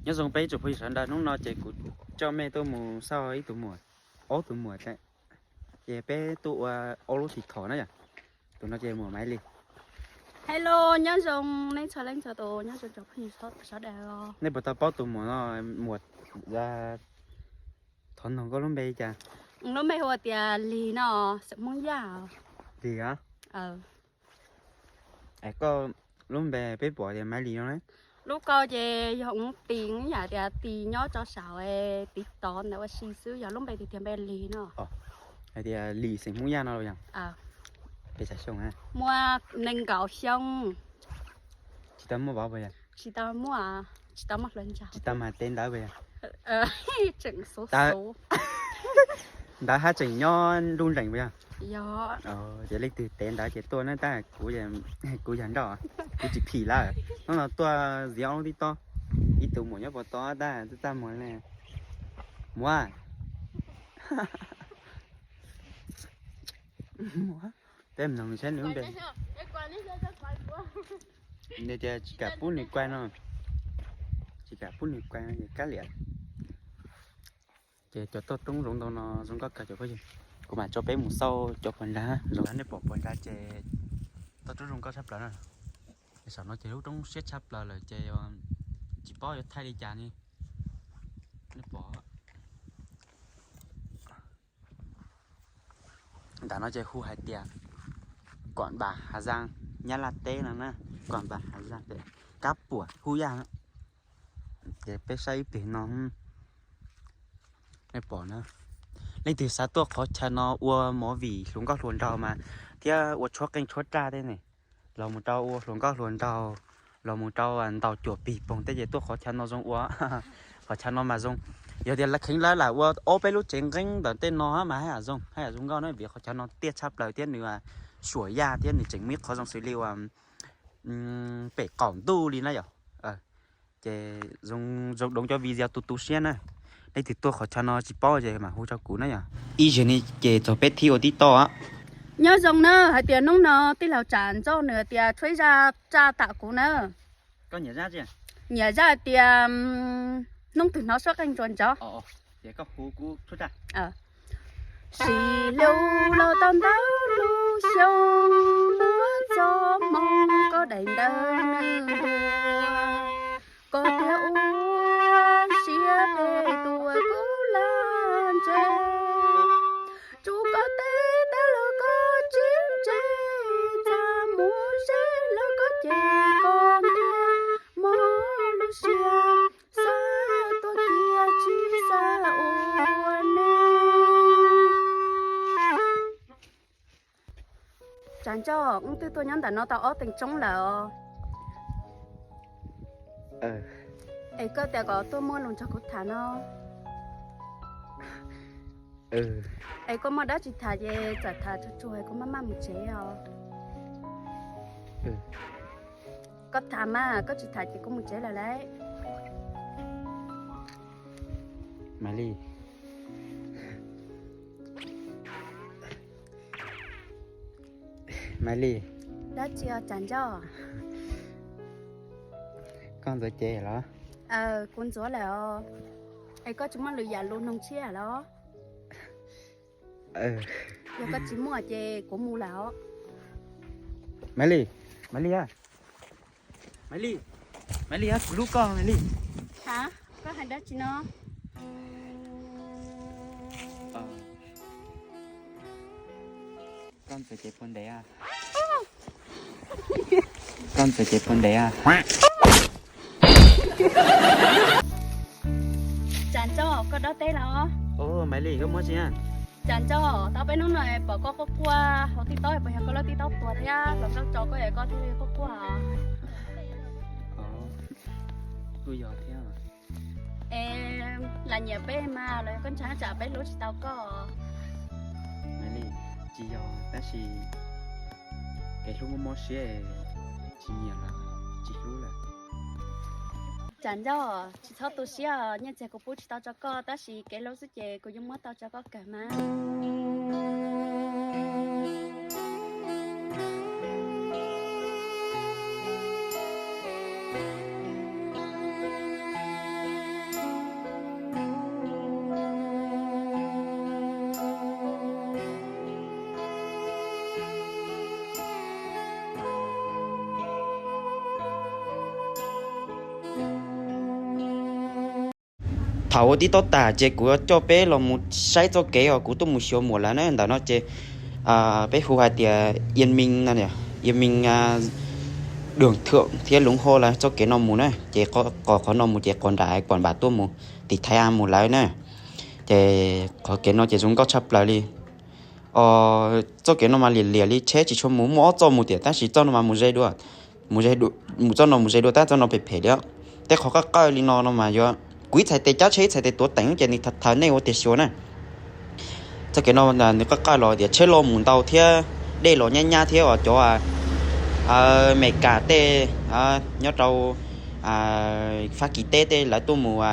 Nyob zoo peb tsoom phooj ywg sawv daws, hnub no ces kuv coj mej tuaj mus xauj ib tug muam, ob tug muam, ces peb tuaj ua ob lub thim thom na yom. Tus no ces muam Maiv Lis. Hello, nyob zoo nej txhua leej txhua tus, nyob zoo tsoom phooj ywg sawv daws. Nej puas tau paub tus muam no, muam, thov noog koj lub npe li cas? Lub npe hu tias Lis no, xeem Hmoob Yaj. Lis os. Es koj lub npe peb pom tias Maiv Lis no ne. Lub koj ces yog ub tis yam tias tis nyob rau saum tiv tov ntawd ua si xwb, yog lub npe tiag tiag npe Lis no. Hais tias Lis xeem Hmoob Yaj no los yog? Pes tsawg xyoo? Muaj nees nkaum xyoo. Tsis tau muaj vauv puas yog? Tsis tau muaj, tsis tau muaj hluas nraug. Tsis tau mag tev ntawv puas yog? Tseem xov xov. Ntawv hab tseem nyob nruj nreem puas yog? Yog. Ces leej twg tev ntawv ces tuaj na, tab kuv, kuv yog nroj, kuv tsis phim lawm. Hnub no tuaj ziv ob lub tib tob, ib tug muam nyob puas tod tab txaj muag le. Muam, peb mloog saib nws lub npe. Nws tias tsis kam pub nws kuaj no, tsis kam pub nws kuaj no ces kab liam. Ces cov toj roob zoov ntau no zoo nkauj kawg cov phooj ywg. Kuv mam tso peb mus xauj cov puag nrad, zoo li nej pom puag nrad ces toj roob zoo nkauj tshaj plaws na. Saum no ces lub roob siab tshaj plaws lawm ces tsis paub yuav thaij li cas ne. Nej pom ntawm no ces hu hais tias Kom Npas Hav Zaaj, Nyab Laj teb no na. Kom Npas Hav Zaaj, Kab Puam Hub Yaj. Ces peb saib ib pliag no, nej pom na. Leej twg xav tuaj qhov chaw no ua movie hluas nkauj hluas nraug mas, thiab ua tshuab qeej tshuab raj tej ne, los mus rau ua hluas nkauj hluas nraug, los mus rau ntaus cuam pig poog tej ces tuaj qhov chaw no zoo ua. Qhov chaw no mas zoo, yog tias lawv kheev lawv lam ua ob peb lub tsev nqeeb ntawm tej no mas haj yam zoo, haj yam zoo nkauj na, vim qhov chaw no tiaj tshaj plaws thiab nws suam yaj thiab nws tseem muaj ib qhov zoo xws li uas pem qaum ntuj li na yom. Ces zoo, zoo doov cov video tu tu siab na. Leej twg tuaj qhov chaw no tsis paub ces mam hu rau kuv na yom. Ib zaug ne ces txog peb thib ua tib toj. Nyob zoo na, hais tias hnub no tij laug Tsam Ntsoj nws tias tshuav ib zaj raj tam kuv na. Nyiam zaj tias hnub twg hnov suab qeej ntsuas ntsoov. Sim lug los tau ntau lub xyoo, muab txoj hmoo koj daim ntawv nws ntuas, koj thiaj ua siab phem tuaj kuv laj ntse. Tsuas koj teb tawv los koj tsis ntse, txaj muag zeb los koj cem koj ntiag, mob lub siab xav tuag kiag tsis xav ua neeg. Tsam Ntsoj, wb twb tuaj nyob ntawm no tau ob teev tsoob lawm os. Es koj tias kom tuaj muaj lus nrog kuv tham no. Es koj muaj dab tsi tham ces txawm tham tsuag tsuag es kuv maj maj mus tsev os. Koj tham mas, koj tsis tham ces kuv mus tsev lawm lauj. Maiv Lis, Maiv Lis. Dab tsi os Tsam Ntsoj? Koj ntxuav cev los? Kuv ntxuav lawm os. Es koj tsis muaj lwm yam lus nug tshiab los? Yog koj tsis muaj ces kuv mus lawm os. Maiv Lis, Maiv Lis, Maiv Lis, Maiv Lis, kuv hlub koj Maiv Lis. Ha, koj hais dab tsi no? Koj ntxuav cev puas ntev? Koj ntxuav cev puas ntev? Tsam Ntsoj, koj dob teb los? Maiv Lis, koj muab tsi? Tsam Ntsoj, tau peb hnub no pom koj quaj quaj hauv tij taub, puas yog koj lub tij taub tuag thiab hluas nkauj tso koj es koj thiaj li quaj quaj? Kuj yog thiab. Es lam nyiam peb mas los yog koj ntshai tsam peb hlub tsis tau koj? Maiv Lis, tsis yog, tab sis kev hlub mob mob siab, tsis nyiam lawm, tsis hlub lawm. Tsam Ntsoj, tsis txhob tu siab, nyiaj txiag kuv pub tsis tau rau koj, tab sis kev hlub xwb ces kuv yeej muab tau rau koj kawg mas. Thaum ua tib tob tas ces kuv yuav coj peb los mus saib txoj kev uas kuv tuaj mus xyuas muam lawv na. Ntawm no ces peb hu hais tias Ia Meej no, Ia Meej Đường Thượng thiab Lũng Hô lawv txoj kev no mus na. Ces qhov, qhov no mus ces qhov nram pom npam tuaj mus tim Thaiv As mus lawv na. Ces qhov kev no ces zoo nkauj tshaj plaws li. Txoj kev no mas liam liam li tsheb tsis tshua mus, muaj ob txoj mus tiam tab sis txoj no mas mus ze dua, mus ze, mus txoj no mus ze dua tab txoj no phem phem li. Tej qhov qawj qawj li no no mas yuav, kuv ib txhais tes cab tsheb ib txhais tes tuav teem ces nws thav thav nej ua tiag xyuas na. Txoj kev no nws qawj qawj los tias tsheb los mus ntau thiab dej los nyab nyab thiab uas cov Amelikas tej, nyob rau Fab Kis teb tej lawv tuaj mus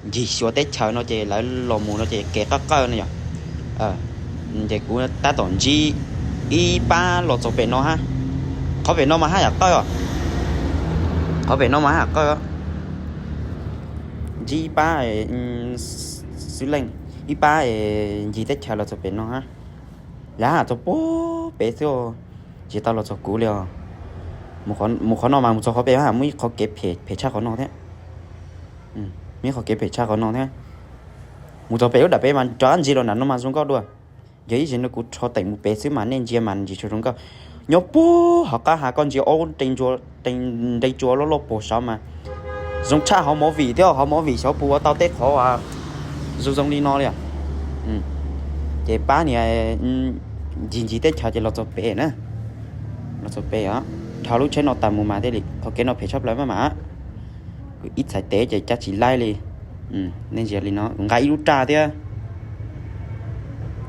ncig xyuas teb chaws no ces lawv los mus no ces kev qawj qawj no yom. Ces kuv tab tom ntsib ib pab los txog pem no hab. Qhov pem no mas haj yam qawj os. Qhov pem no mas haj yam qawj. Ntsib ib pab xwb leej, ib pab ncig teb chaws los txog pem no hab. Lawv haj txog puag pem xwb, tsis tau los txog kuv li os. Mus qhov no mas mus txog qhov pem haj muaj ib qhov kev phem tshaj qhov no thiab. Muaj ib qhov kev phem tshaj qhov no thiab. Mus txog pem lub dam pem mas rov qab ntsia los nram no mas zoo nkauj dua. Yog ib zaug no kuv rho teem mus pem xwb mas nej ntsia mas ntsis tshua zoo nkauj. Nyob puag hauv qab ha koj ntsia ob nrees tsua loj loj puag saud mas zoo tshaj hauv movie thiab, hauv movie xyov puas ua tau tej qhov zoo zoo li no li. Ces pab niag ncig ncig teb chaws ces los txog pem na. Los txog pem os, dhau lub tsheb no tas mus mas thiaj li, qhov kev no phem tshaj plaws maj mam. Kuv ib txhais tes ces cab tsis laib li. Nej ntsia li no kuv nqa ib lub raj thiab.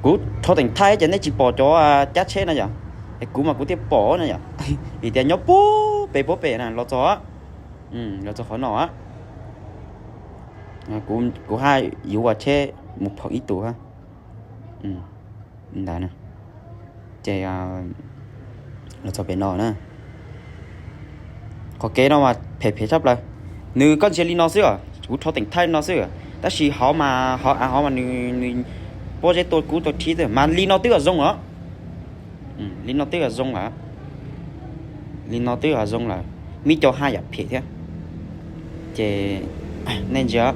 Kuv rho teem thaij ces nej tsis pom cov cab tsheb na yom, es kuv mas kuv thiaj pom na yom. Vim tias nyob puag pem puag pem na los txog, los txog qhov no. Kuv haj yuav ua tsheb mus pom ib tug ntawd. Ces los txog pem no na. Qhov kev no mas phem phem tshaj plaws. Nws koj ntsia li no xwb os, kuv rho teem thaij li no xwb, tab sis hauv mas, hauv av hauv mas nws, nws pob zeb tuaj kub tuaj thib xwb mas li no twb yog zoo os. Li no twb yog zoo lawm. Li no twb yog zoo lawm, muaj cov haj yam phem thiab. Ces nej ntsia,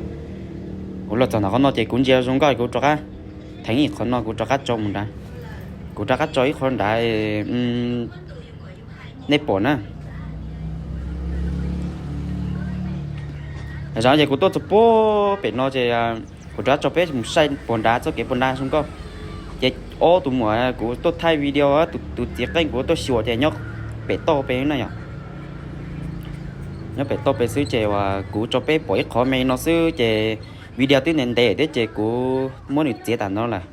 kuv los txog ntawm qhov no ces kuv ntsia zoo nkauj kuv rov qab theev ib qho no kuv rov qab tso mus nrad. Kuv rov qab tso ib qho nrad, nej pom na. Zaum no ces kuv tuaj txog puag pem no ces kuv rov qab tso peb mus saib puag nrad txoj kev puag nrad zoo nkauj. Ces ob tug muam kuv tuaj thaij video, tus txiv qeej kuv tuaj xyuas ces nyob pem toj pem na yom. Nyob pem toj pem xwb ces uas kuv tso peb pom ib qho me no xwb ces video twb ntev ntev thiab ces kuv muab nws txiav tam no lawm.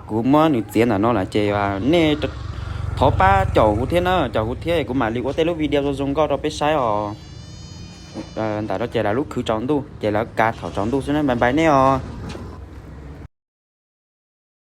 Kuv muab nws txiav ntawm no lawm ces nej thov pab caum kuv thiab na, caum kuv thiab kuv mam li ua tej lub video zoo zoo nkauj rau peb saib os. Ntawm no ces lawv lub khwv tsaus ntuj ces lawv kav thaum tsaus ntuj xwb na, bye bye nej os.